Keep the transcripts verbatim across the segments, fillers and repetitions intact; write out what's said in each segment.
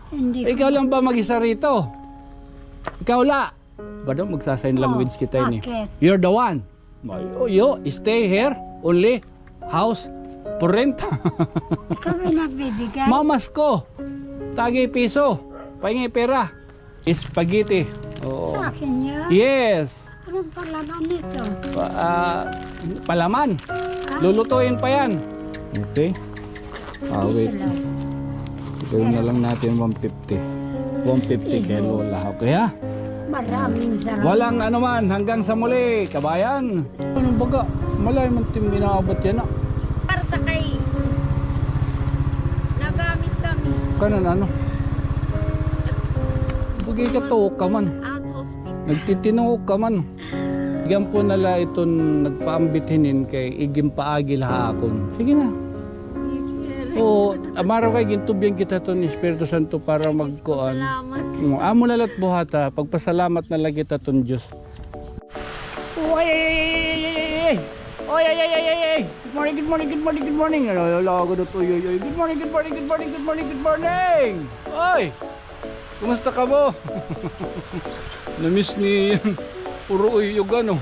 Hindi ko. Ikaw lang ba mag-isa rito? Ikaw la. Ba daw magsa-sign language kita ini? Bakit? You're the one. You, you stay here, only house for rent. Ikaw ay nagbibigay. Mamas ko. Tagi piso. Pahingi pera. Spaghetti. Oo. Sa akin yan? Yes. Anong palaman nito? Pa-, ah, palaman. Ah? Lulutuin pa yan. Okay. Ah, wait. Piso lang. Gawin na lang natin one fifty. One fifty kay Lola. Okay, ha? Maraming salamat. Walang anuman. Hanggang sa muli, kabayan. Ano baga? Malayo man tim inaabot yana, ah. Para ta kay nagamit kami. Kanan ano? Bagay ka to ka man. Out hospital. Nagtitino ka man. Igan po na la iton nagpaambit hinin kay igin paagi la ha akon. Sige na. Oo, amaro kay gintubyan kita ton Espiritu Santo para magkuan. Salamat. Mm, amo na la't buhata, pagpasalamat na la kita ton Diyos. Oy, ay, ay, ay, ay, ay, ay, ay. Oy, ay, ay, ay, ay, ay. Good morning, good morning, good morning, good morning. Ay, ay, ay, ay, ay. Good morning, good morning, good morning, good morning, good morning. Oy! Kumusta kamo? Na-miss ni Uruoy, ano?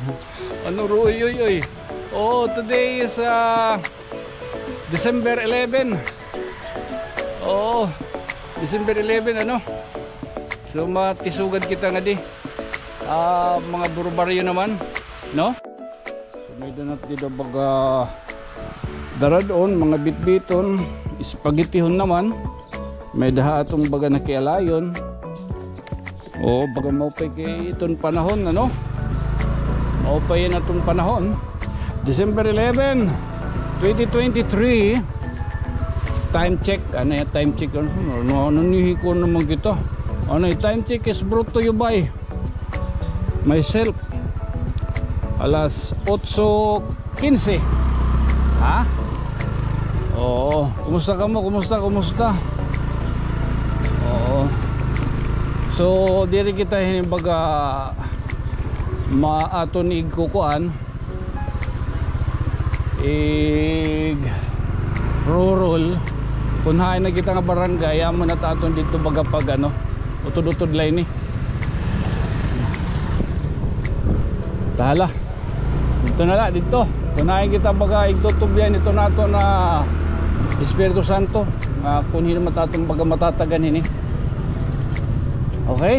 Ano, Uruoy, oy, oy. Oh, today is, ah, December eleven. Oo, December eleven, ano? So, matisugad kita ngadi. Ah, mga burubaryo naman, no? So, may-ada na dida baga darad-on, mga bitbiton, spaghettihon naman. May-ada ha aton baga nakialayon. O, baga maupay kay iton panahon, ano? Maupay an aton panahon. December eleven, twenty twenty-three. Time check. Ano yan? Time check. Ano, ano, ano, nihiko naman kita. Ano, time check is brought to you by myself. Alas otso quince. Ha? Oo. Kumusta kamo? Kumusta? Kumusta? Oo. So, diri kita hini baga ma-, aton igkukuan. Ig-rurol. Kun hain na kita nga barangay, amo na ta aton didto baga pag ano, utod-utod la ini. Tahala. Didto na la, didto. Kun hain kita baga igtutubyan iton aton Espiritu Santo. Ah, kun hin-o man it aton baga matatagan hini. Okay?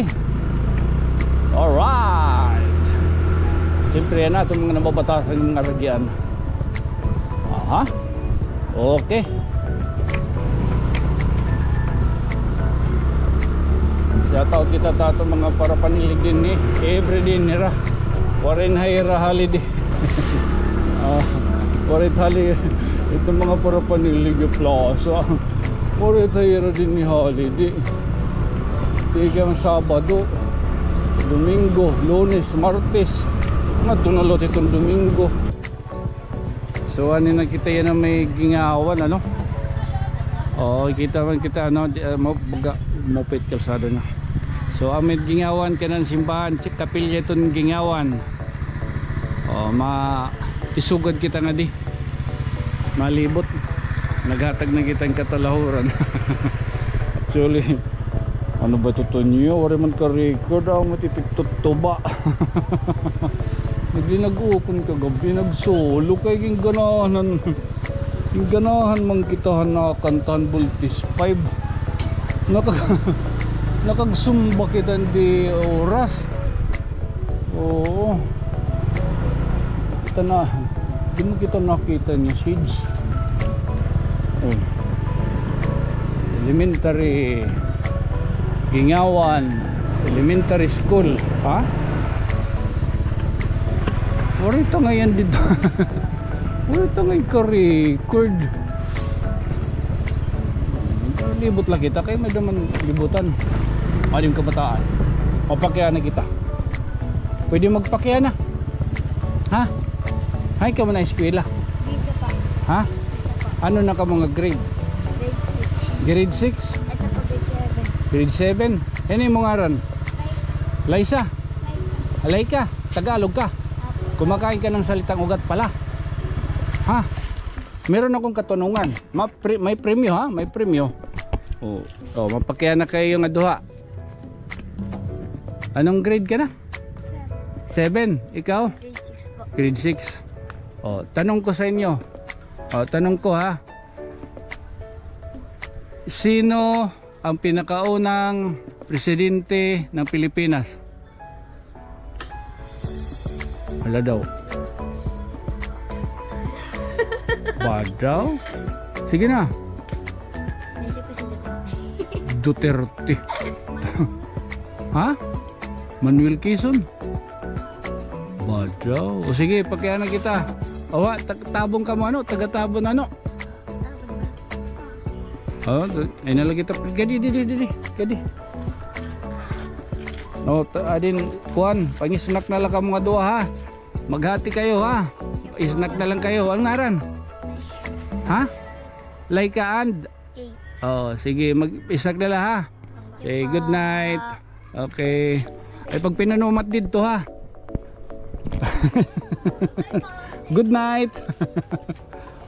Alright. Siyempre, yana, aton mga nababatasan nga mga ragyan. Aha. Okay. Shout out kita ha aton mga parapanilig dinhi. Everyday nira. Waray ha ira holiday. Ah, waray holiday. Iton mga parapanilig plaza. Waray ha ira dinhi holiday. Tikang Sabado, Domingo, Lunes, Martes. Ngadto na la iton Domingo. So, ano na kita yana may Guingauan, ano? Oo, kita man kita, ano, di, ah, mo-, baga, maupay it kalsada na. So, amo it Guingauan, kanan simbahan, si kapilya iton Guingauan. O, ma-, tisugad kita ngadi. Malibot. Naghatag na kita hin katalahuran. Actually, ano ba ito, Tonyo? Waray man ka-record. Ako matitiptot tuba. Naglinag-ukon kagab-i, nagsolo kay ginganahan. Ginganahan man kita han nakanta han Voltes five. Nakag-, nakagsumba kita hindi oras. Oo. Kita na, di mo kita nakita niya, Sids. Oh. Elementary, Guingauan Elementary School, ha? Waray ta ngay-an didto. Waray ta ngay-an ka-record. Libot la kita, kay may-ada man libutan. Adim kabataan. Mapakiana kita. Pwede magpakiana. Ha? Hain ka man ha eskwela? Dito pa. Ha? Dito pa. Ano na ka mga grade? Grade six. Grade six? Ito po, grade seven. Grade seven. Ano imo ngaran? Laika. Laika. Laika. Tagalog ka? Apo. Kumakain ka ng salitang ugat pala. Ha? Meron akong katanungan. Ma-, pre-, may premyo, ha? May premyo. Oh, oh, mapakiana kayo nga duha. Anong grade ka na? Seven. Ikaw? Grade six po. Grade six. Oh, tanong ko sa inyo. Oh, tanong ko ha. Sino ang pinakaunang presidente ng Pilipinas? Wala daw. Ba daw? Sige na. Naisip ko si Duterte. Duterte. Ha? Manuel Quezon? Ba daw? O sige, pakiana kita. Awa, tag-, Tabon ka mo, ano? Taga-Tabon, ano? Oh, ay na lagi ta. Gadi, di, di, di, di. Gadi. Oh, ta-, adin, kuan, pangisnak na lang kamo nga duha, ha? Maghati kayo, ha? Isnak na lang kayo. Ang ngaran? Ha? Laika and? Kate. Oh, sige, mag-isnak na lang, ha? Say good night. Okay. Ay, pagpinanumat didto, ha? Good night.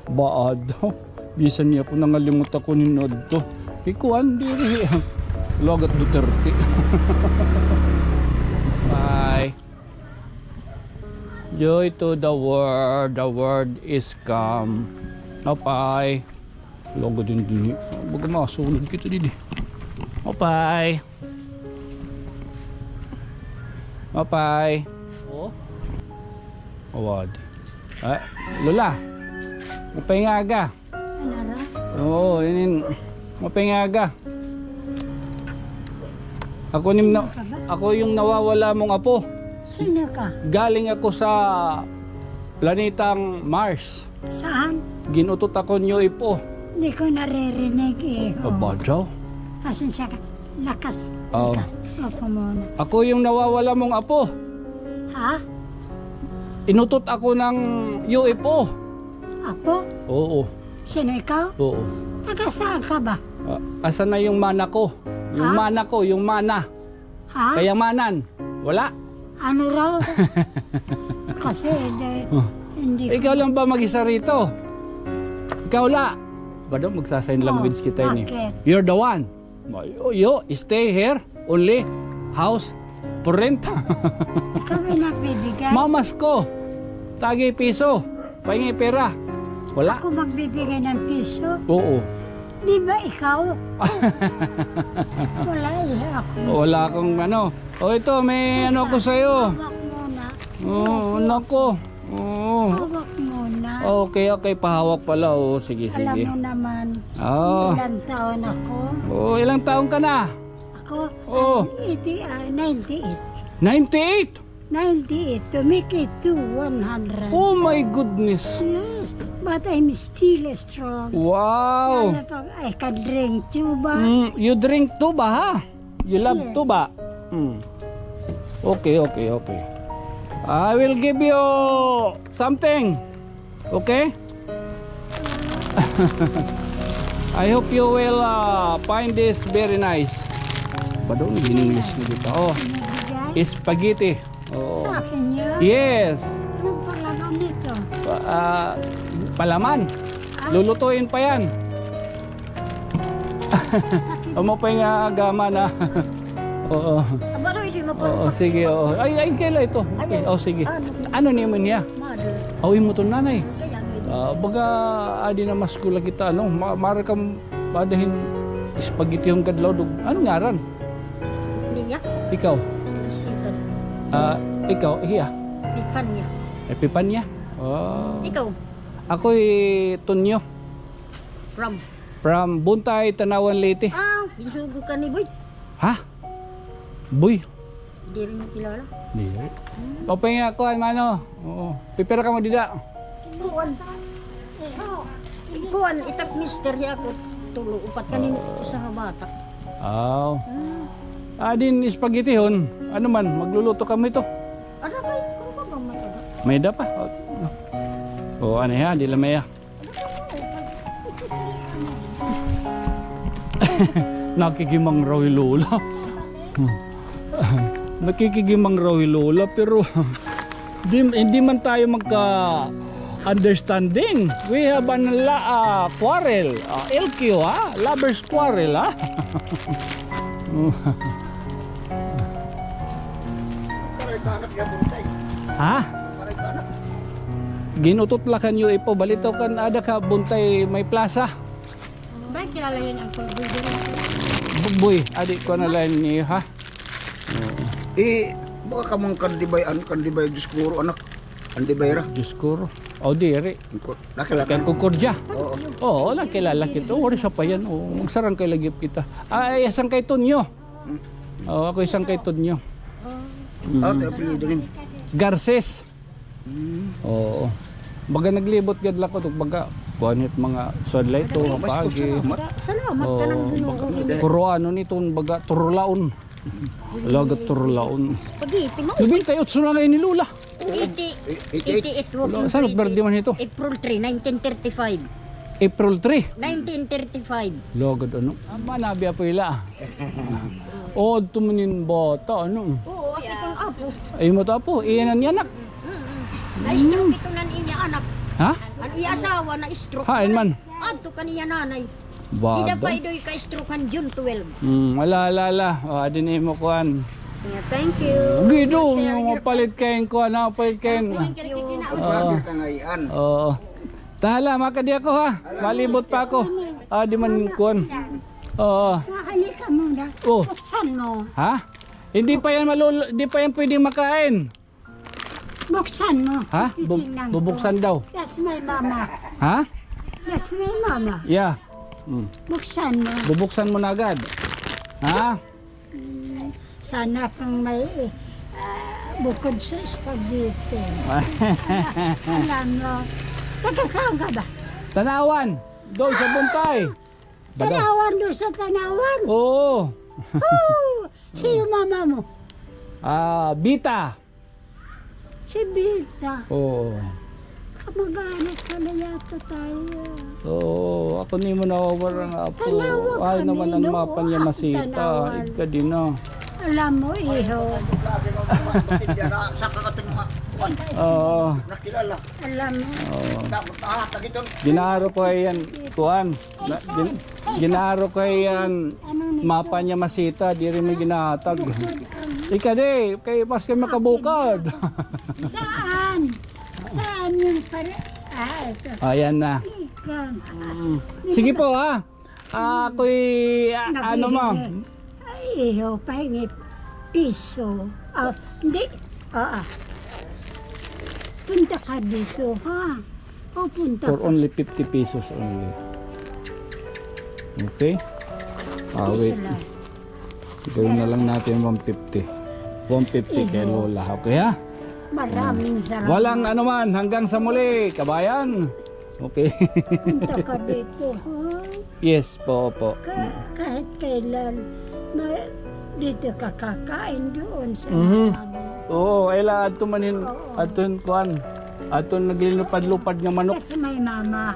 Baad. Bisan niya po nangalimot ako ni Nodto. Ikuan diri. Lagat Duterte. Bye. Joy to the world. The world is calm. Apay. Lugod ini dinhi. Baga masulod kita dinhi. Mapay. Mapay. Oh. Awad. Ah, Lola. Mapay nga aga. Ano ra? Oo, inin. Mapay nga aga. Ako nim na, ako yung nawawala mong apo. Sino ka? Galing ako sa planetang Mars. Saan? Ginutot ako niyo ipo. Hindi ko naririnig eh. Oh. Aba daw. Pasensya ka. Lakas. Oh. Ikaw. Opo muna. Ako yung nawawala mong apo. Ha? Inutot ako ng U F O. Apo? Oo. Sino ikaw? Oo. Taga saan ka ba? Ah, asan na yung mana ko? Yung Ha? mana ko, yung mana. Ha? Kayamanan. Wala. Ano raw? Kasi hindi, Oh. hindi Ikaw ko lang ba mag-isa rito? Ikaw la. Ba daw magsa-sign Oh, language kita ini? Bakit? You're the one. You, you stay here, only house for rent. Ikaw may nagbibigay? Mamas ko. Tagi piso. Pahingi pera. Wala. Ako magbibigay ng piso? Oo. Di ba ikaw? Wala eh, ako. Wala akong ano. O, ito, may ano ko sa'yo. Hawak muna. Oo, nako. Oo. Hawak muna. Okay, okay, pahawak pala. Oo, sige, Alam sige. mo naman, Oo. ilang taon ako. Oo, ilang taon ka na? Ako, Oo. eighty, ah, ninety-eight. Ninety-eight? Ninety-eight, to make it to one hundred. Oh my goodness. Yes, but I'm still strong. Wow. Lalo pag I can drink tuba. Mm, you drink tuba, ha? You love Yeah. tuba? Mm. Okay, okay, okay. I will give you something. Okay? I hope you will, ah, find this very nice. Ba daw, nag-English na dito. Oh. Binibigay? Spaghetti. Oo. Sa akin yan? Yes. Anong pangalan nito? Ah, palaman. Ah? Lulutuin pa yan. Amo pa nga agama na. Oo. Aba, no, hindi mo pa Oo, sige, oo. Ay, ay, kaila ito. Okay, Ayan. oh, sige. Ah, ano? Ano niyo man niya? Mother. Aw, imo to, nanay. Kaya, may Ah, baga, adi na mas kula kita, ano? Ma-, mara kam padahin spaghetti yung kadlaw dug. Ano ngaran? Niya? Ikaw? Rosita. Ah, ikaw, iya? Pipanya. Epipanya? Oh. Ikaw? Ako'y Tonyo. From? From Buntay, Tanauan, Leyte. Ah, ginsugo ka ni Boy. Ha? Boy? Diri mo kilala? Diri. Hmm. Open nga ako, mano. Oo. Pipira ka mo dida? Kuan. Kuan, itak mister niya ako. Tulo, upat kanin Oo. usa ka bata. Aw. Hmm. Ah, din spaghetti hon. Ano man, magluluto kami to. Ano kay, ano ba bang mataga? May da pa. O, ano ya, di la maya. Nakikimang raw hi Lola. Nakikikimang raw hi Lola, pero di, hindi man tayo magka, Understanding. We have an la-, ah, quarrel. Ah, L Q, ha? Lovers quarrel, ha? Ha? Gin-utot la kan U F O, balitaw kan ada ka buntay may plaza. Ba, kilala niyo an Uncle Boy diri? B-, Boy, adi ko na la ini, ha? Oo. Eh, baka kamo an Kandibay, an Kandibay, Diyos ko, anak. Kandibay ra. Diyos ko. O, diri. Nakilala. Kan Concordia. Oo. Oo, nakilala kita. Oo, ori sa pa yan. Oo, magsarangkay lagi kita. Ay, sangkay Tonyo. Hmm. Oo, ako sangkay Tonyo. Mm. Ano apelyido nim? Garces. Hmm. Oo. Baga naglibot gad la ko, baga kuan it mga sudlay to, pagi. Salamat ka ng Ginoo. Kuroanon iton baga turulaon. Lagat turulaon. Spaghetti mo. Nobenta y otso na ngay ni Lola. Eighty, eighty-eight. Wala, san birthday man ito? April three, nineteen thirty-five. April three? Nineteen thirty-five. Lagat ano? Ama na biya po ila. O, adto man in bata, ano? Oo, ako itong apo. Ay, mo to apo, iyan an iya anak. Mm-mm. Na-stroke ito nan iya anak. Ha? An iya asawa na-stroke. Hain man? Adto kan iya nanay. Ida pa idoy ka-stroke han June twelve. Hmm, ala, ala, ala. O, adi na imo kuan. Yeah, thank you. Gido, mapalit kain kuan, ha, palit kain. Thank you. Vlogger ka ngayon. Oo. Tahala, makadi ako, ha. Malibot pa ako. Ah, di man kuan. Oo. Makali ka muna. Oh. Buksan mo. Ha? Hindi pa yan malul-, hindi pa yan pwedeng makain. Buksan mo. Ha? Bu-, bubuksan daw. That's my mama. Ha? That's my mama. Yeah. Mm. Buksan mo. Bubuksan mo na agad. Ha? Mm, sana kung may, ah, bukod sa spaghetti. Alam mo, taga saan ka ba? Tanauan. Doon sa Buntay. Baga. Tanauan, doon sa Tanauan? Oo. Oh, sino mama mo? Ah, Bita. Si Bita. Oo. Kamag-anak pala yata tayo. Oo, ako nimo nawawara nga apo. Ay, naman an mapa niya masita. Ika din, ah. Alam mo, iho. Oo. Nakilala. Alam mo. Oo. Ginaro ko yan, kuan. Na, gin-, ginaro ko yan, mapa niya masita, diri mo ginahatag. Ika di, kay pas kay makabukad. Saan? Saan yung pare-, ah, ito. Ayan na. Ika. Mm. Sige po, ha. Ah, ako'y, ah, ano, ma'am? Ay, iho, pahingi piso. Ah, hindi. Ah, ah. Punta ka dito, ha? O, punta ka. For only fifty pesos only. Okay? Ah, wait. Gawin na lang natin one fifty. One fifty kay Lola. Okay, ha? Maraming salamat. Walang anuman. Hanggang sa muli, kabayan. Okay. Punta ka dito, ha? Yes po, opo. Ka-, kahit kailan, ma-, dito ka kakain doon sa mama mo. Oo, ay la, adto man hin, adto hin kuan. Adto naglilupad-lupad nga manok. Kasi may mama.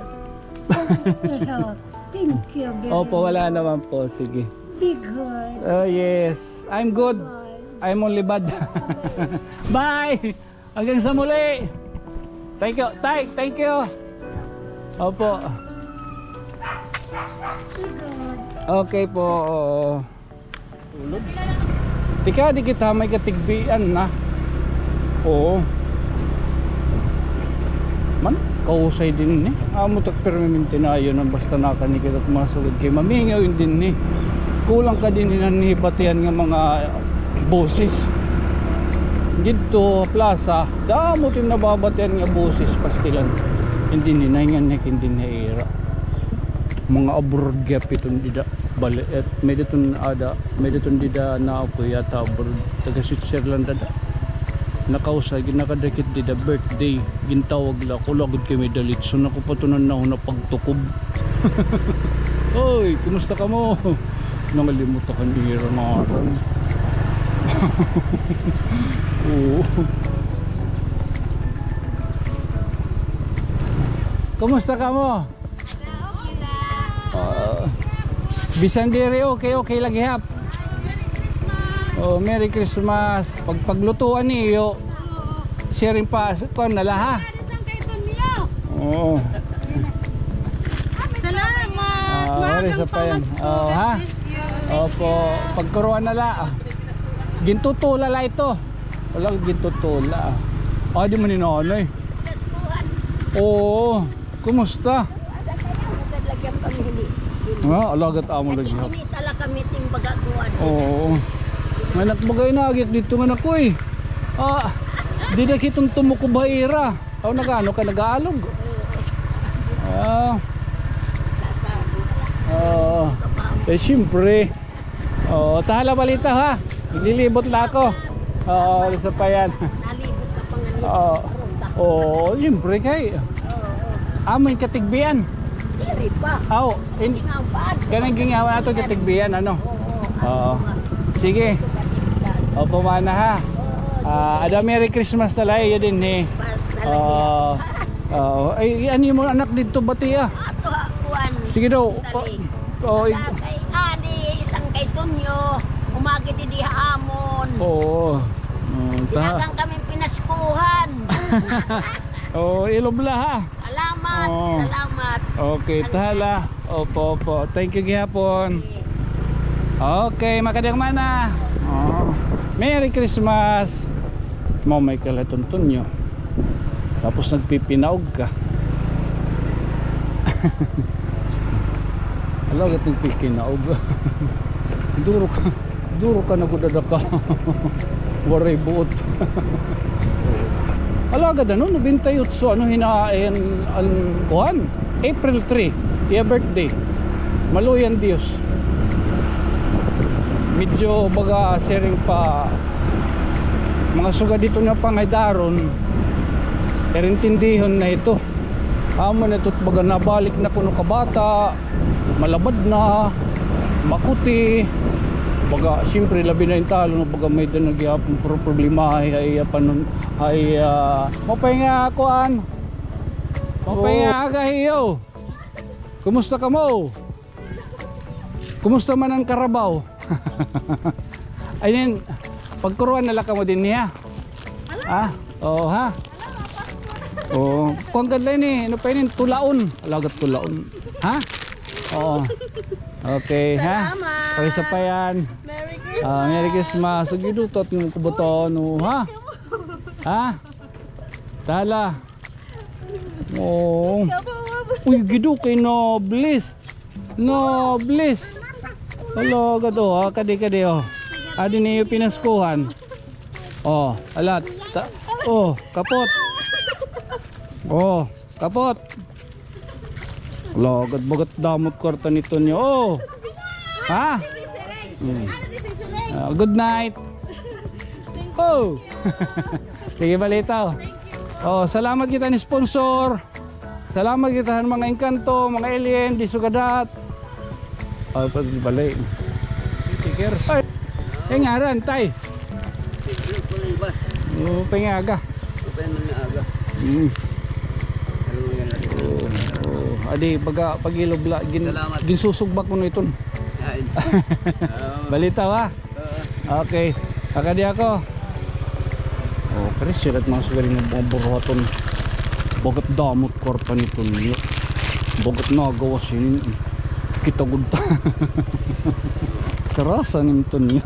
Pero, thank you very much. Opo, wala naman po. Sige. Be good. Oh, yes. I'm good. Bye. I'm only bad. Bye. Hanggang sa muli. Thank you, Tay. Thank you. Opo. Okay po. Oo. Tika, di kita may katigbian na. Oo. Man, kausay dinhi. Amo tak permanente na ayon ang basta nakanikita at mga sugad kay mamingaw yun dinhi. Kulang ka dinhi nan hibatian nga mga boses. Didto plaza, damo tin nababatian nga boses, pastilan. Hindi ni naingan ni, hindi ni ira. Mga abroad gyap iton dida. Bali, et, may diton ada, may diton dida na ako yata abroad. Taga Switzerland ada. Nakausa, ginakadakit dida birthday. Gintawag la ako, lagod kay may dalitson ako pa to nan nahon na pagtukob. Oy, kumusta kamo? Nangalimot ako han ira ngaran. Oo. Kumusta kamo? Ah, bisan diri, okay, okay lagi hap. Oh, Merry Christmas. Pag paglutuan niyo, sharing pa, kuan na la, ha? Saan kayo, Tonyo? Oo. Salamat. Ah, waray sa payan. Oh, ha? God bless you. Thank you. Opo. Pagkuruan na la. Gintutula la ito. Wala, gintutula. Ah, di man ni nanay. Pinaskuhan. Oo. Kumusta? Ada kaya, hugad lagi an pamili. Ah, alagad amo lagi. Nagpinita la kami, timbagakuan. Oo. Nga anak, bagay na, agik dito nga anak ko eh. Ah, di na kitong tumukuba ira. Aw, nag-ano ka, nag-aalog? Ah. Oo. Eh, siyempre. Oo, tahala balita, ha? Maglilibot la ako. Oo, isa pa yan. Nalibot ka pa nga niya. Oo. Oo, siyempre kay. Oo. Amo in katigbian. Diri pa. Aw, in-, kanang gingawa nato katigbian, ano? Oo. Sige. Opo, mana, ha? Oo. Ah, ada Merry Christmas na la iyo dinhi. Christmas na la iyo. Oo. Oo. Ay, ano mo anak didto, bati, ah? Ato, ah, kuan. Sige daw. Salig. Oo, ig- Ada kay, ah, di isang kay Tonyo. Umagi didi ha amon. Oo. Mm, ta- Dinagan kami pinaskuhan. Oo, ilob la, ha? Salamat, salamat. Okay, tahala. Opo, opo. Thank you gihapon. Okay, makadiyang mana. Oh. Merry Christmas. Mao may kalatunton niyo. Tapos nagpipinaog ka. Alagad nagpipinaog. Duro ka. Duro ka na gud, ada ka. Waray buot. Alagad ano, nobenta y otso, ano, hinain, an, kuan, April three, iya birthday. Maluoy an Diyos. Medyo baga siring pa, mga sugad dito nga pangaydaron, pero intindihon na ito. Amo na ito, baga nabalik na kuno kabata. Malabad na, makuti. Baga, siyempre, labi na in talon, baga may-ada na gihapon pro-, problema, hay, hay, ah, panon, hay, ah, maupay nga kuan. Maupay nga aga, hiyo. Kumusta kamo? Kumusta man an karabaw? Ayun, pagkuruan na la kamo dinhi, ha? Ah, oo, ha? Oo. Kuan gad la ini, ano pa ini, tulaon. Alagad tulaon. Ha? Oo. Okay, ha? Salamat. Pag-isa pa yan. Merry Christmas. Ah, Merry Christmas. Sige, dutot yung kubuton, oh, ha? Ha? Tala. Oo. Uy, gido kay nobles. Nobles. Hala, gado, ah, kadi, kadi, oh. Adi niyo pinaskuhan. Oh, alat. Ta-, oh, kapot. Oh, kapot. Hala, gad bagat damot kwarta ni Tonyo. Oh. Ha? Hmm. Ah, good night. Oh. Sige, balitaw. Oh, salamat kita ni sponsor. Salamat kita han mga engkanto, mga alien, di sugadat. Oh, pag balay. Stickers. Ay, ay ngaran, tay. Oh, pangaga. Mm. Oh, oh. Adi, baga, pag-ilob la, gin-, ginsusugbak ko na iton. Balitaw, ha? Okay. Akadi ako. Oh, kari sirat mga sugaring nga mga buruhaton. Bagat damot kwarta ni Tonyo. Bagat nagawas ini. Kita gud ta. Karasa ni Tonyo.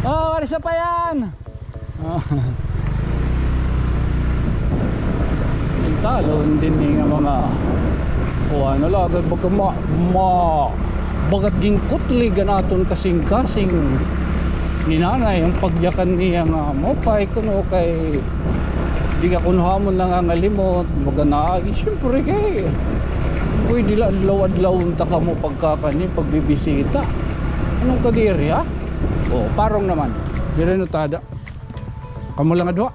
Oh, ari sa payan. Talon dinhi nga mga kuan, alagad baga ma-, ma-, bagat ginkutlig an aton kasingkasing ni Nanay an pagyakan niya nga maupay kuno kay di ka kuno hamon nangangalimot, baga naagi, siyempre kay pwede la adlaw-adlawon ta kamo pagkakani, pagbibisita. Ano ka diri, ha? O, parong naman. Diri no tada. Kamo lang nga duha.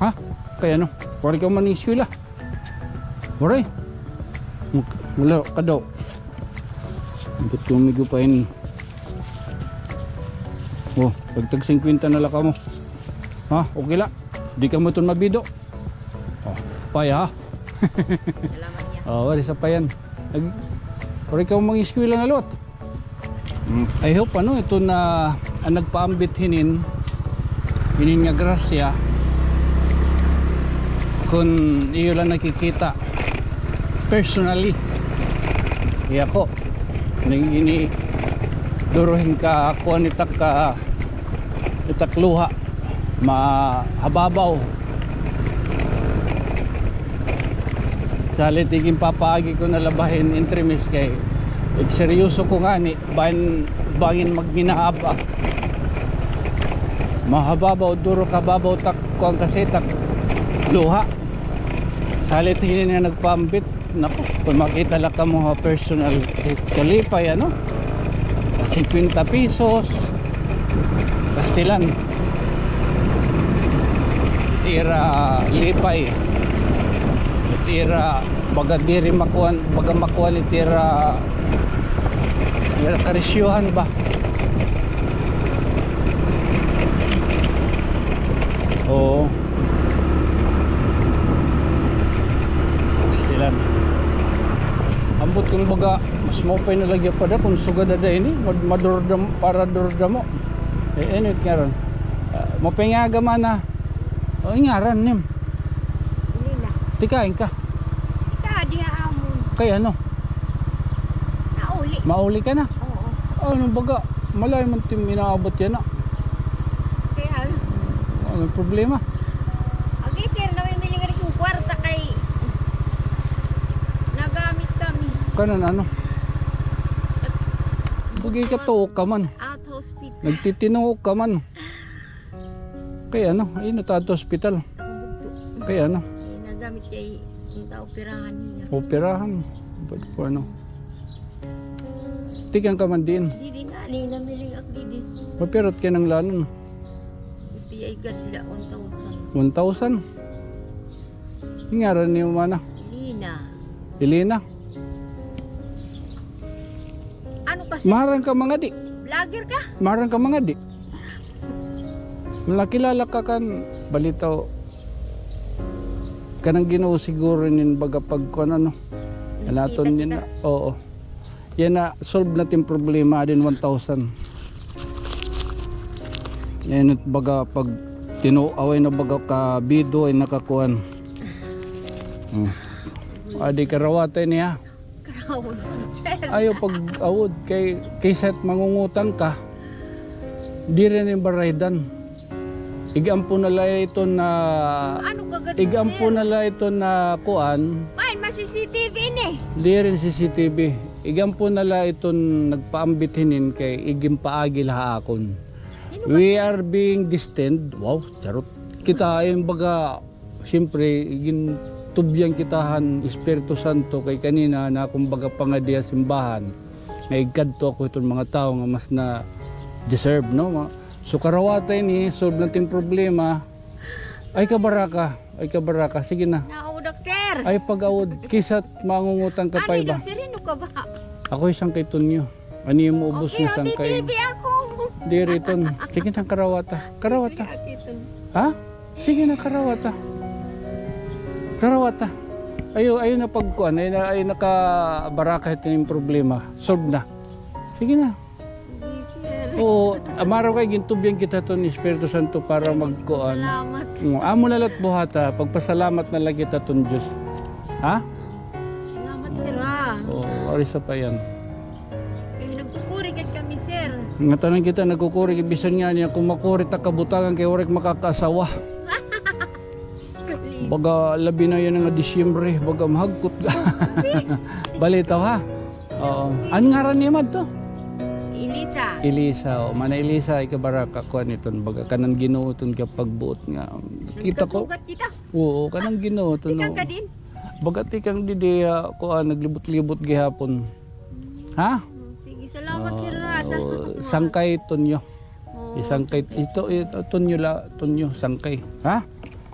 Ha? Kay ano? Waray ka man eskwela. Waray. Wala ka daw. Ambot ko migo pa ini. O, tagtag singkwenta na la kamo. Ha? Okay la. Di kamo iton mabido. O, paya, ha? Salamat niya. O, waray sa payan. Nag-, waray ka mang eskwela nga liwat. Mm, I hope, ano, ito na, an nagpaambit hinin, hinin nga grasya, Kun iyo la nakikita personally, iya ko, ini duro hin ka kuan itak ka, itak luha, mahababaw. Salit iginpapaagi ko na la bahin entremis kay seryoso ko ngani. Bangin, bangin magminahaba. Mahababaw, duro kababaw tak, kuan kasi tak luha. Salit hinin nga nagpaambit. Naku, kun makita la kamo ha personal, eh, kalipay, ano? Singkwenta pesos. Pastilan. It ira lipay. It ira baga diri makuan, baga makuan it ira, ira karisyohan ba? Oo. Pastilan. Ambot kun baga, mas maupay na la gihap ada kun sugad ada ini, mad-, madurdam, para durdamo. Eh, ano it ngaran? Ah, maupay nga aga man, ah. O, ngaran nim. Lila. Tikain ka? Ika, di nga amon. Kay ano? Nauli. Mauli ka na? Oo. Ano baga? Malayo man tim inaabot yana. Kaya ano? Ano problema? Agi, sir, namimili nga rin yung kwarta kay nagamit kami. Kanan ano? Bagay ka to ka man. At hospital. Nagtitinuok ka man. Kay ano? Ay, natato hospital. Akong bugto. Kay ano? Eh, nagamit kay yung taoperahan niya. Operahan. Ba't po ano? Tikang ka man diin? Didi nga, ni namiling ak didi. Mapirot kay nang lanon. Iti ay gadla, one thousand. One thousand? Ngaran ni mana? Elena. Elena? Ano kasi? Maharan ka mga di? Vlogger ka? Maharan ka mga di? Nakilala ka kan balitaw. Kanang Ginoo siguro nin baga pagkuan ano. Nakita, anaton din kita. Oo. Yana, solve na tin problema din one thousand. Yana baga pag tinuaway na baga ka bido ay nakakuan. Hmm. Adi karawatay niya. Karawon, sir. Ayaw pag-awod kay, kaysa't mangungutang ka, diri na baraydan. Igampo na la iton na, ano ka gani, igampo sir? Na la iton na kuan. Main, ma-C C T V ini. Diri C C T V. Igampo na la iton nagpaambit hinin kay iginpaagi la ha akon. Sino ba? We are being destined. Wow, charot. Kita ay baga siyempre, gintubyan kita han Espiritu Santo kay kanina na kumbaga pangadi ha simbahan nga igkadto ako hiton mga tawo nga mas na-deserve, no? Ma-, so, karawata ini, solve na tin problema. Ay, kabaraka, ay, kabaraka, sige na. Naudok, sir. Ay, pag-awod, kaysa't mangungutang ka pa iba. Ano, sir, ano ka ba? Ako isang kay Tonyo. Ani mo ubos okay, na sangkay. T V ako. Diri ton. Sige na, karawata. Karawata. Sige, ako ton. Ha? Sige na, karawata. Karawata. Ayo, ayo na pagkuan, ay na, ay nakabaraka ito yung problema. Solve na. Sige na. Sige, sir. Oo, amaro kay gintubyan kita ton Espiritu Santo para magkuan. Salamat. Mm, amo na lat buhata, pagpasalamat na la kita ton Diyos. Ha? Salamat, sir, ha. Oo, ari sa pa yan. Kay nagkukuri gad kami, sir. Ngatanan kita nagkukuri, kay bisan nga niya, kun makuri ta kabutangan kay waray makakaasawa. Baga labi na yan nga Disyembre, baga mahagkot. Balitaw, ha? Oo. An ngaran niya madto? Elisa. Elisa, o. Mana Elisa, ikabaraka, kuan iton, baga kanan Ginoo ton kapagbuot nga. Kita ko. Nagkasugat kita. Oo, kanan Ginoo ton. Tikang ka din? Baga tikang didi, ah, kuan, naglibot-libot gihapon. Ha? Mm, sige, salamat, sir, ha. Oo, sangkay Tonyo. Oo, isangkay, sangkay. Ito, ito, Tonyo la, Tonyo, sangkay. Ha?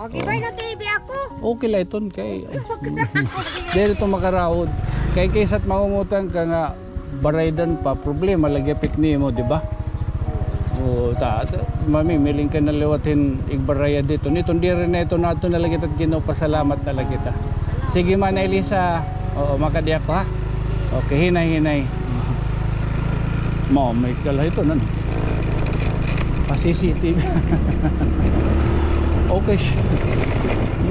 Okay, oo. Bye na, T V ako. Okay la iton kay. Diri to makarawod. Kay kaysa't mangungutang ka nga baraydan pa, problema lagi apit nimo, di ba? Oo, ta, ta, mamimiling ka na liwat hin igbarayad dito. Niton diri na ito, nato na lagi ta, ginpasalamat na lagi ta. Sige, Mana Elisa. Oo, makadi ako, ha? Okay, hinay, hinay. Mao, may kalahi ito, ano? Pa-C C T V. Okay.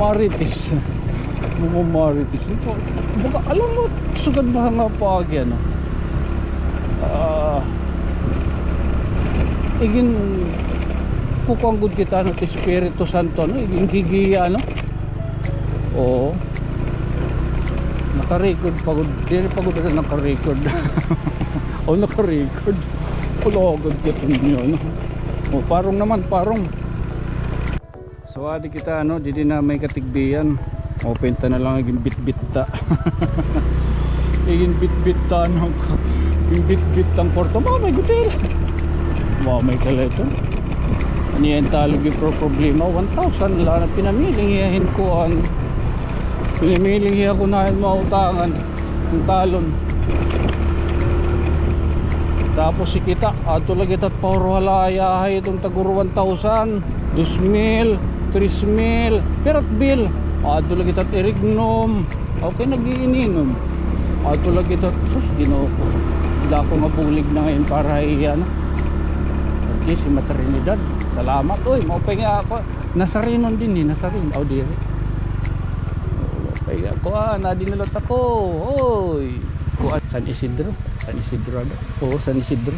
Marites. Mga Marites. Ito, baga, alam mo, sugad ba nga paagi, ano? Ah, igin, kukuan gud kita, ano, ti Espiritu Santo, ano? Igin gigiya, ano? Oo. Naka-record pa gud. Diri pa gud naka-record. O, naka-record. Kulogod ka ninyo, no? O, parong naman, parong. So, adi kita, ano, didi na may katigbian. Open ta na lang, igin bitbit ta. Igin bitbit ta, ano, igin bitbit ta an kwarto. Mga may gutil. Mga may kaleton. Ano yan, talog yung pro-, problema? One thousand lang na pinamiling hiya hin kuan. Pinamiling hiya kunahan mautangan. An talon. Tapos si kita, adto la kita pa Horohalaya, hay, iton taguro one thousand, dos mil, tres mil, pirat bill. Adto la kita Irignom. Okay, nag-iininom. Adto la kita, sus, Ginoo ko. Dako nga bulig na ngayon para iyan. Okay, si Maternidad. Salamat. Uy, maupay nga ako. Nasarinon din eh, Nasarinon. Aw, diri. Ay, ako, ah, nadi na lang ako. Oy. Kuan, San Isidro. San Isidro, ano? Oo, San Isidro.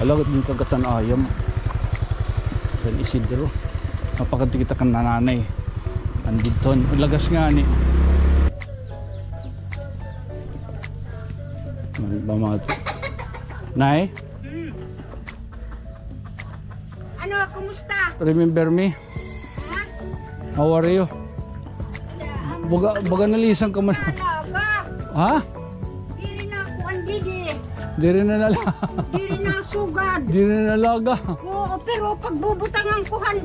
Ala, din kagatan ayam. San Isidro. Mapakadto kita kan nanay. Andidton. Lagas nga ni. Ano ba, mga... Nay? Ano, kumusta? Remember me? Ha? How are you? Wala, am, baga, baga nalisang ka man. Nalaga. Ha? Diri na kuan didi. Diri na nala-, diri na sugad. Diri na nalaga. Oo, pero pagbubutangan ko han,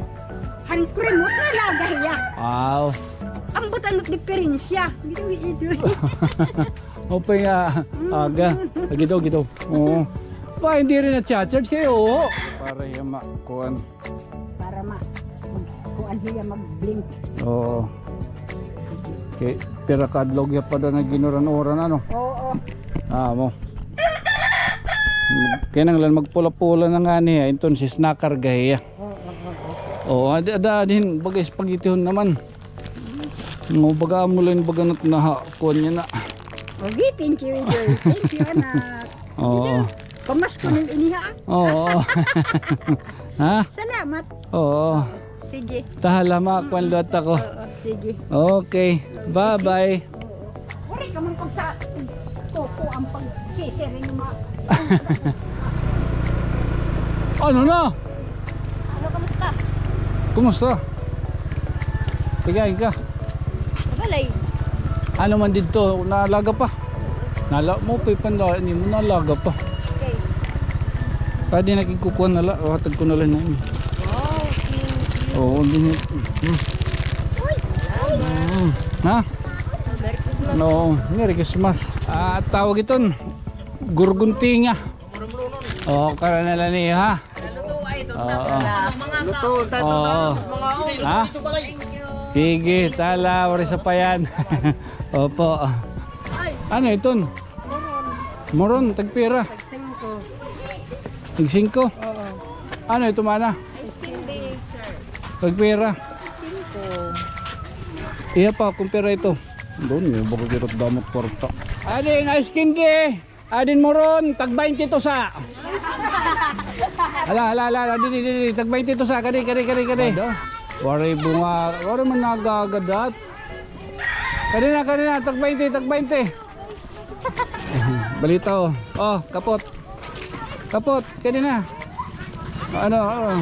han cream, nalaga hiya. Wow. Ambot ano diferensya? Dito, dito. Open nga, aga. Lagi daw, gito. Oo. Ba, hindi rin na-charge kayo, oo. Para hiya ma-, kuan. Para ma-, mag-, kuan hiya mag-blink. Oo. Okay, pira ka adlaw hiya pa daw nga ginuran-uran, ano? Oo. Ah, mo. Kinahanglan magpula-pula na nga niya, entonces nakarga hiya. Oo, oo, oo. Oo, ada, ada, din, bagay spaghettihon naman. Ngo, baga amo la hin baga nat naha, kuan niya na. Okay, thank you, Idoy. Thank you, anak. Oo. Pamasko nim ini, ha? Oo. Ha? Salamat. Oo. Sige. Tahala, ma, kuan liwat ako. Oo, sige. Okay. Bye-bye. Oo. Waray ka man pag sa, to, to, an pagsisiring mo. Ano na? Ano, kamusta? Kumusta? Tigain ka? Balay. Ano man didto, nalaga pa? Nala-, mo pa ipandain nimo, nalaga pa. Okay. Pwede na kikukuha na la, hatag ko na lang na ini. Wow, thank you. Oo, din. Hmm. Uy! Salamat. Hmm. Ha? Merry Christmas. No, Merry Christmas. Ah, tawag iton, gurguntinga. Oo, karana la niya, ha? Luto ay, ito, oo. Luto, tato, mga, ha? Sige, tala, waray sapayan. Opo. Ay. Ano iton? Moron, tagpira? Tagsingko. Tagsingko? Oo. Ano ito, mana? Ice candy, sir. Tagpira? Singko. Iya pa, kumpira ito. Doon, may bago kirot damot kwarta. Adin, ice candy! Adin moron, tag baynte ito sa. Hala, hala, hala, hala, didi, didi, didi, tag baynte ito sa, kadi, kadi, kadi, kadi. Waray bunga, waray man nagagadat. Kadi na, kadi na, tag baynte, tag baynte. Balita, oh. Oh, kapot. Kapot, kadi na. Ano, oh.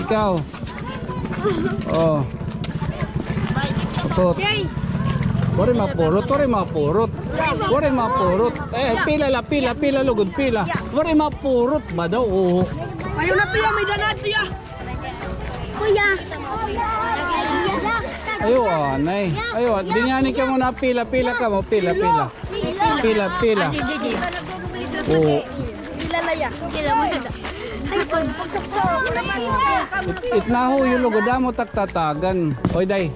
Ikaw. Oh. Kapot. Waray mapurot, waray mapurot. Waray mapurot. Eh, pila la, pila, pila, lugod, pila. Waray mapurot ba daw? Oo. Ayaw na, tiya, may danad, tiya. Kuya. Ayaw, anay. Ayaw, di nga ni ka mo na pila, pila ka mo, pila, pila. Pila, pila. Oo. It-, itnaho yung lugod, amo taktatagan. Oy, day.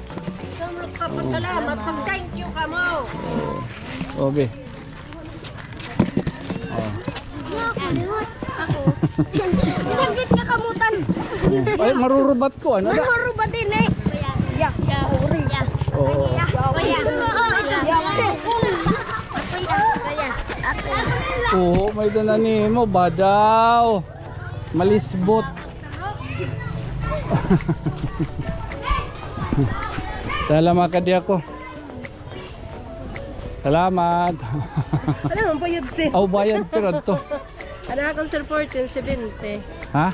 Kapasalamat, pag-thank you ka mo. Oo. Okay. Oh. Ako. Saglit nga kamutan. Ay, marurubat ko, ano? Marurubat din eh. Oo. Kuya. Kuya. Kuya. Kuya. Oo, may-ada na nimo, badaw. Malisbot. Salamat kadi ako. Salamat. Ano, ang bayad, sir? Aw, bayad, pira adto? Ano akong, sir, fourteen seventy. Ha?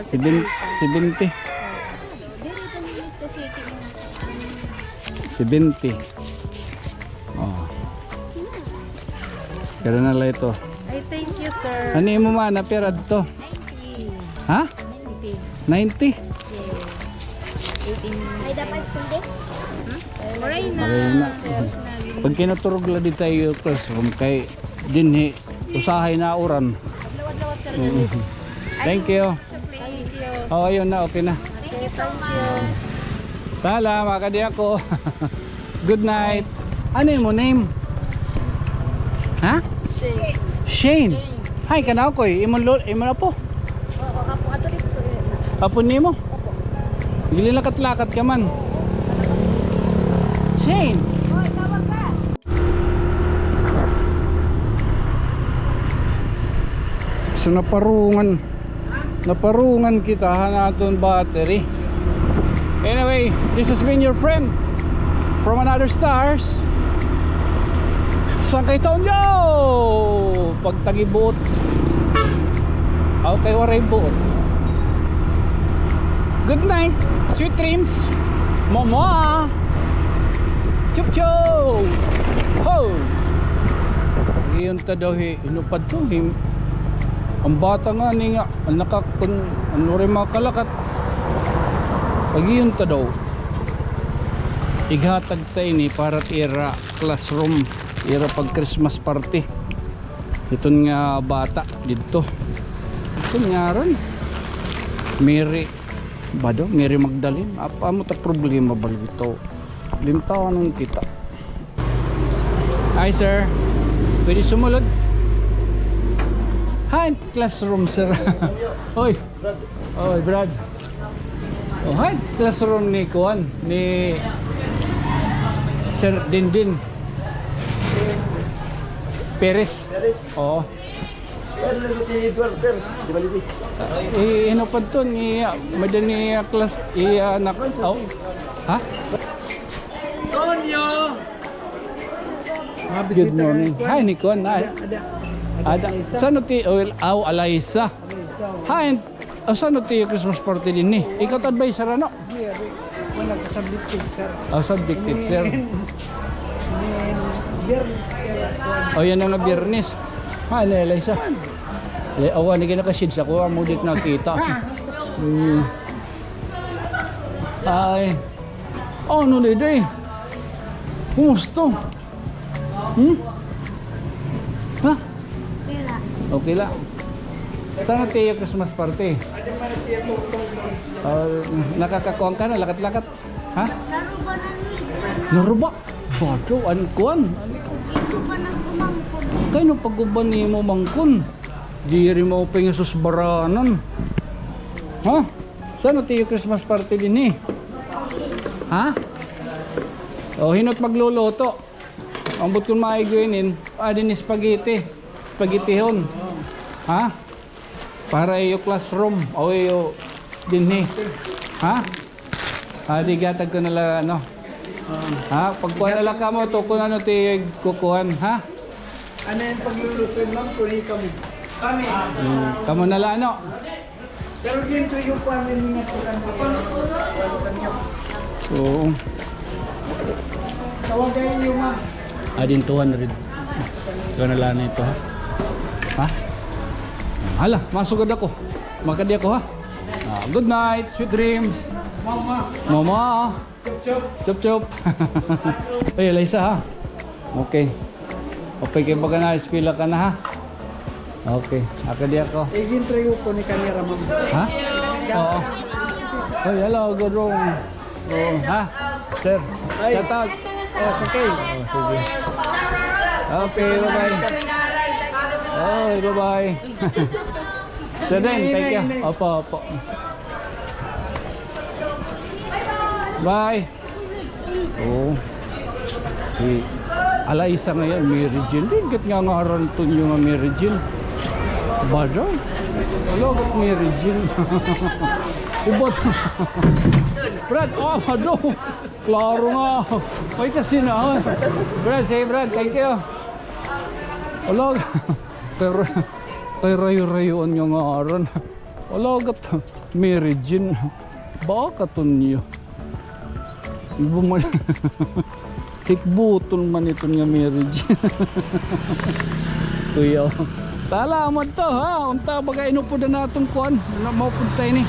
Seven-, seventy. Seventy. Oh. Kaya na lang ito. Ay, thank you, sir. Ano mo man, na pira adto? Ninety. Ha? Ninety. Ninety? Yes. Eighteen. Ay, dapat hindi? Hmm? Maray na. Maray na. Pag kinaturog la di tayo, classroom, kay dinhi, usahay na uran. Adlaw-adlaw, sir. Mm. Thank you. Thank you. Oh, ayun na, okay na. Thank you so much. Tala, makadi ako. Good night. Ano imo name? Ha? Shane. Shane. Shane. Hi, kana ko eh. Imon lo-, imon apo? Oo, apo, ato dito, eh. Apo nimo? Opo. Dili lakat-lakat ka man. Shane. Hoy, tawag ka. So, naparungan. Naparungan kita han aton battery. Anyway, this has been your friend from another stars. Sangkay Tonyo! Pagtagibuot. Okay, waray buot. Good night. Sweet dreams. Mama. Chup chup. Ho. Iyon ta daw hi, inupad to, hi, an bata ngani nga, an nakakon, an waray makalakat. Pag-iyon ta daw. Ighatag ta ini para it ira classroom, ira pag Christmas party. Iton nga bata didto. Iton ngaran. Mary, ba daw? Mary Magdalene. Apa mo ta problema ba dito? Limtawanon kita. Hi, sir. Pwede sumulod? Hi, classroom, sir. Hoy. Hoy, Brad. Oh, hi, classroom ni kuan, ni Sir Dindin Perez. Perez. Oo. Ano na ti Edward Perez? Di ba, Lili? Eh, ino pa to ni, ah, madani, ah, class, i, ah, anak, oh. Ha? Tonyo! Mga bisita. Good morning. Hi, ni kuan, hi. Ada, ada. Ada. Ada. Alaysa. Sano ti, oh, aw, Alaysa. Alaysa. Hi, oh, sano ti Christmas party dinhi? Ikaw it adviser, ano? Di, ari. Wala ka subject teacher. Oh, subject teacher. Ni, ni Biyernes, kaya kuan. Oh, yana nga Biyernes. Hi, ni Alaysa. Aw, ani ka naka-shades ako, amo di nakita. Hmm. Ay. Oh, ano, Dede? Kumusta? Hmm? Ha? Okay la. Okay la. Sano it iyo Christmas party? Ah, nakakakuan ka na, lakat-lakat? Ha? Naruba na ni. Naruba? Bado, an kuan. Ito pa nagkumangkon. Kay no pag-uban nimo mangkon. Diri maupay nga susbaranan. Ha? Sano it iyo Christmas party dinhi? Ha? O, hin-o it magluluto? Ambot kon maay gud inin, ah, dinhi spaghetti. Spaghettihon. Ha? Para iyo classroom. O iyo dinhi. Ha? Ah, di gatag ko na la, ano. Ha? Pagkuan na la kamo, to kon ano it iyo kukuan, ha? Ano it pagluluto, ma'am? Kuni kami. Kami. Hmm, kamo na la, ano? Pero dito yung family nga po kami. Oo. Tawagan niyo, ma'am. Ah, din two hundred. Ikaw na lang ito, ha? Ha? Hala, masugad ako. Makadi ako, ha? Ah, good night, sweet dreams. Mama. Mama. Chup, chup. Chup, chup. Ay, Alaysa, ha? Okay. Okay, kay baga na, eskwela ka na, ha? Okay. Ako di ako. Igin trigo ko ni kanira, ma'am. Ha? Oo. Oy, hello, good morning. Oo, ha? Sir, shout out. Oh, it's okay. Oh, sige. Okay, bye-bye. Oh, bye-bye. Sir Den, thank you. Opo, opo. Bye. Oh. Si Alaysa ngay-an, Mary Jane. Di kat nga ngaran iton iyo nga Mary Jane. Ba daw? Wala kat Mary Jane. Iba. Brad, oh, ado. Klaro nga. May kasi na, oh. Brad, say, Brad, thank you. Wala. Pero, kay rayo-rayoan nga ngaran. Wala kat Mary Jane. Baka iton iyo. Iba man. Hikbuton man iton nga Mary Jane. Kuya. Salamat to, ha. Unta baga inupod an aton kuan. Na maupod ta ini.